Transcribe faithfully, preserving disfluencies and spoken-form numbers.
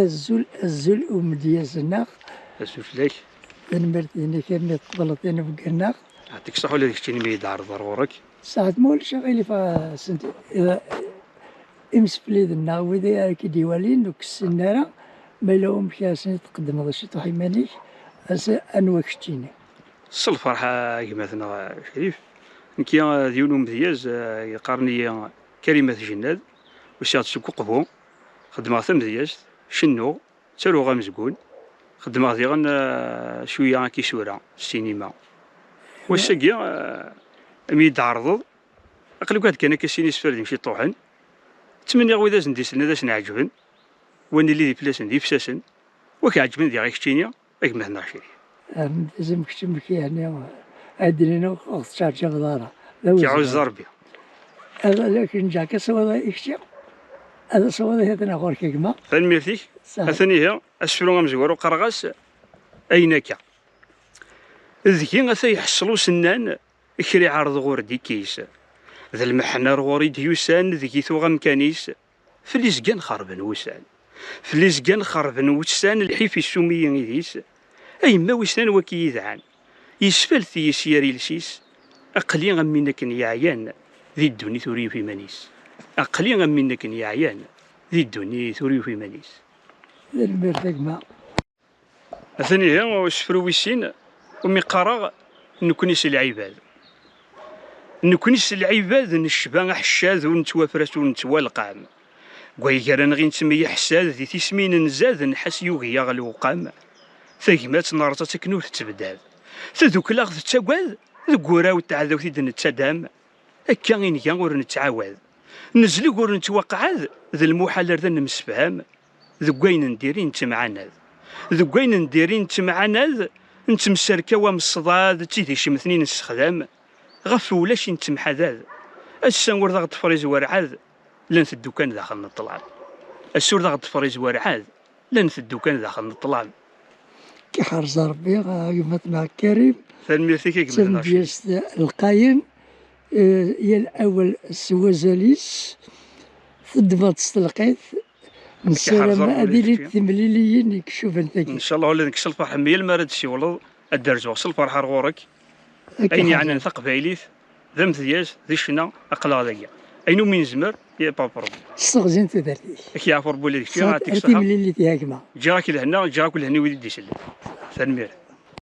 Azul, azul umedyaz-nneɣ. Azul fell-ak. Tanemmirt-inek imi tqebleḍ tinebgi-nneɣ. Ɛṭik ṣṣeḥ ula d keččini mi yi-d-tɛerḍeḍ ar ɣur-k. Saɛet ma ulac aɣilif, ah, sent-, eh, imsefliden neɣ wid ara k-id-iwalin ur k-ssinen ara, ma yella wamek ara sen-tqeddmeḍ ciṭuḥ iman-ik, as-, anwa keččini? S lferḥ a gma-tneɣ Crif. Nekki, ah, d yiwen umedyaz, ah, yeqqaren-iyi Karim At Jennad, usiɣ-d seg Uqbu, xeddmeɣ tamedyazt, cennuɣ, ttaruɣ amezgun, xeddmeɣ diɣen, ah, cwiya akka isura, ssinima. Wass-agi, ah, mi yi-d-tɛerḍeḍ, aql-ik waḥd kan akka sin isefra d imciṭṭuḥen, ttmenniɣ wid asen-d-isellen ad asen-ɛeǧben, wa nili di fell-asen d ifsasen, wa k-ɛeǧben diɣ i keččini, a gma-tneɣ Crif. Am tizem kečč amek yeɛni, ad d-nini ur ɣ-tettɛeǧǧabeḍ ara. D awezɣi. Yeɛuzz Rebbi. Ad, ad ak-neǧǧeɣ kan sawal i kečči. Ad sawal i atan ɣur-k a gma. Tanemmirt-ik. Saɛet. Atan ihi, asefru amezwaru qqareɣ-as ayen akka. Deg-i ata iḥṣel usennan, kra iɛerḍ ɣur d-ikkis. D lmeḥna ar ɣur i d-yusan, deg-i tuɣ amkan-is. Fell-i zgan xerben wussan. Fell-i zgan xerben wussan, lḥif issum-iyi idis. A yemma wissen anwa k-iyi-idɛan. Yesfalti yesyer iles-is. Aql-i am win akken yeɛyan, di ddunit ur yufi iman-is. Aql-i am win akken yeɛyan, di ddunit ur yufi iman-is. Tanemmirt a gma. Atan ihi usefru wis sin, umi qqareɣ: Nekni s lɛibad. Nekni s lɛibad necba aḥeccad, ur nettwafras ur nettwalqam. Deg waygar-nneɣ i nettemyeḥsad, di tismin nzad, nḥas yugi-aɣ lewqam. Tagmat nerẓa-tt akken ur tettebdad. Tadukla ɣ-tettagad, deg uraw n teɛdawt i d-nettadam. Akka i nga ur nettɛawad. Nezleg ur nettwaqɛad, d lmuḥal ar d nemsefham. Deg wayen n diri nettemɛanad. Deg wayen n diri nettemɛanad, nettemserkaw am ṣṣdad, d tid icemten i nessexdam. Ɣef ulac i nettemḥadad. Ass-a ur d aɣ-ḍfer izwer ɛad, llan teddukan daxel n ṭṭlam. Ass ur d aɣ-ḍfer izwer ɛad, llan teddukan daxel n ṭṭlam. K-iḥrez Rebbi, a gma-tneɣ Karim. Tanemmirt-ik a gma-tneɣ Crif. D tamedyazt lqayen, eh, yal awal s wazal-is, teddmeḍ-tt s telqayt. Nessaram ad ilint temliliyin i icuban tagi. Ncallah ula d nekk s lferḥ mi yal mi ara d-tsiwleḍ, ad d-rzuɣ s lferḥ ar ɣur-k. Ayen yeɛnan taqbaylit, d amedyaz, di ccna, aql-aɣ dagi. Ayen umi nezmer, y a pas de problème. S teɣzi n tudert-ik. Ad k-yeɛfu Rebbi ula d kečči, ad tt-iṣeḥḥa. Timlilit ya gma. Ǧǧiɣ-ak lehna, ǧǧiɣ-ak lehna i wid i d-isellen. Tanemmirt.